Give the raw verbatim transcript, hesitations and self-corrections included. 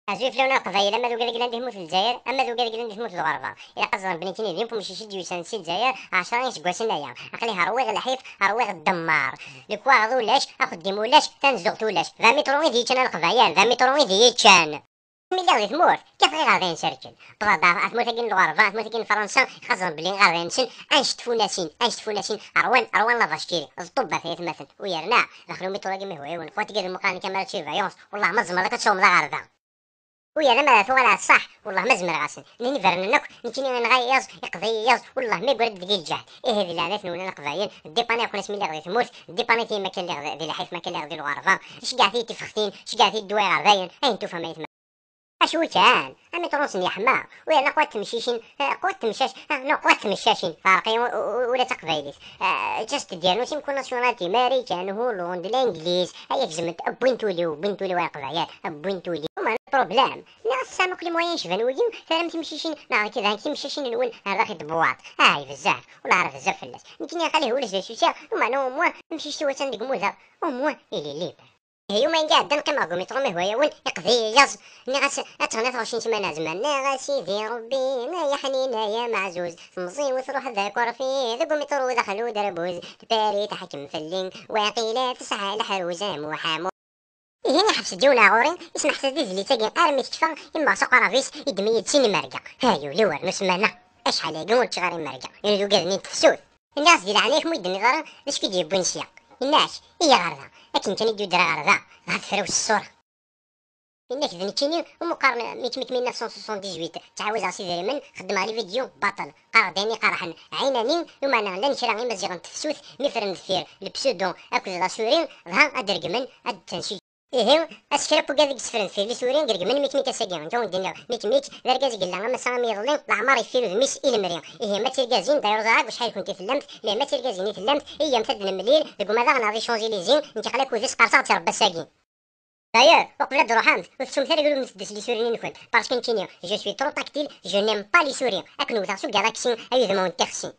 Azul fell-awen a Leqbayel, ama d ugad i yellan di tmurt n Lezzayer, ama d ugad i yellan di tmurt n Lɣerba. Ilaq ad ẓren belli nekkini d yiwen umcic i d-yusan si Lezzayer, ɛecra n yiseggasen aya. Aql-i ɣer wiɣ lḥif, ɣer wiɣ ddemmar. Lekwaɣeḍ ulac, axeddim ulac, tanezduɣt ulac. D amitru i d-yeččan a Leqbayel, d amitru i d-yeččan. Mi lliɣ di tmurt, kkateɣ iɣerdayen s rrkel. Wwḍeɣ ɣer tmurt-agi n Lɣerba, tmurt-agi n Fransa, ilaq ad ẓren belli iɣerdayen-nsen, annect tfunasin, annect tfunasin, rwan, rwan la vache qui rit, d ṭṭubbat ay atmaten, u yerna, daxel umitru-agi ma ihwa-yawen, xwati gad lmuqran kamara d surveillance, wellah ma tzemreḍ akka ad tɛummeḍ aɣerda. U yerna ma tuɣal ar ṣṣeḥ, wellah ma zemreɣ-asen. Nnan iberrnen akk, nekkini inɣa-yi yiẓ, iqḍi-yi yiẓ, wellah ma yeggra-d deg-i lǧehd. Ihi di leɛnayet-nwen a Leqbayel, ddipanit-iyi-ken asmi lliɣ di tmurt, ddipanit-iyi ma kan lliɣ di, di lḥif, ma kan lliɣ di lɣerba. Ceggɛet-iyi tifextin, ceggɛet-iyi ddwa iɣerdayen, ayen tufam ay atmaten. Acu kan, amitru-nsen yeḥma, u yerna qwat temcicin, eh, qwat temcac, ah, non, qwat temcacin, teɛreq-iyi u-, u-, ula d taqbaylit. Eh, just d-yernu simku nationalité, Marikan, Hollande, Langliz, ay ak-zment, wwint ul-iw, wwint ul-iw a Leqbayel, wwint ul-iw. Ma le problème, nniɣ-as tesɛam akk les moyens yecban wigi, terram timcicin, neɣ d kra, timcicin-nwen ar daxel n tbewwaṭ. Ay, bezzaf, wellah ar bezzaf fell-as. Nekkini aql-i ulac d acu sɛiɣ, umeɛna au moins, tamcict-iw attan deg umudar, au moins, il est libre. Ihi, yuma iɛeddan qqimeɣ deg umiṭru, ma ihwa-yawen, iqdi-yi yiẓ. Nniɣ-as, ad teɣni tɣeccimt ma nezmer. Nniɣ-as, Sidi Rebbi, ay aḥnin, ay ameɛzuz, temẓi-w truḥ d akurfi, deg umiṭru daxel uderbuz, Lpari teḥkem fell-i, waqila tesɛa leḥruz am uḥamu. Ihi, iḥbes-d yiwen ɣur-i, isneḥsad tizlit-agi armi tekfa, immeɣ s uqrab-is, iddem-iyi-d sin imerga. Ha, yuli war n usmana. Acḥal-agi ur ččiɣ ara imerga. Ini-d ugad-nni n tefsut. Nniɣ-as di leɛnaya-k, ma ur yi-d-tenniḍ ara d acu k-id-yewwin sya. Yenna-ak, iyya ɣer da. Akken kan i d-yuder ɣer da, dɣa tefrawes ṣṣura. Yenna-ak d nekkini umi qqaren Mikmik mille neuf cent soixante-dix-huit, ttɛawazeɣ s idrimen, xeddmeɣ les vidéos baṭel, qqareɣ-d ayen iqerḥen ɛinani, umeɛna llan kra imaziɣen n tefsut mi ffren deffir le pseudo akked la souris, dɣa ad d-regmen, ad d-tansi. Ihi, ass kra n wigad i yessefren deffir les souris, regmen Mikmik ass-agi. Ǧǧan-d-nniɣ, Mikmik d argaz i yella am ass-a am yiḍelli, leɛmer yeffir udem-is i lemri. Ihi, ma d tirgazin, dayru ẓriɣ acḥal-kunt i tellamt, ihi ma d tirgazin i tellamt, iyyamt ad nemlil deg umadaɣ neɣ di Champs-Élysées, nekk aql-ak udis, qerseɣ-d s Rebbi ass-agi. D'ailleurs, uqbel ad d-truḥemt, ur tettumt ara, glumt-d s les souris-nkent, parce que nekkini, je suis trop tactile, je n'aime pas les souris. Ad ken-wteɣ s ugalaksi, ay udmawen n tixsi.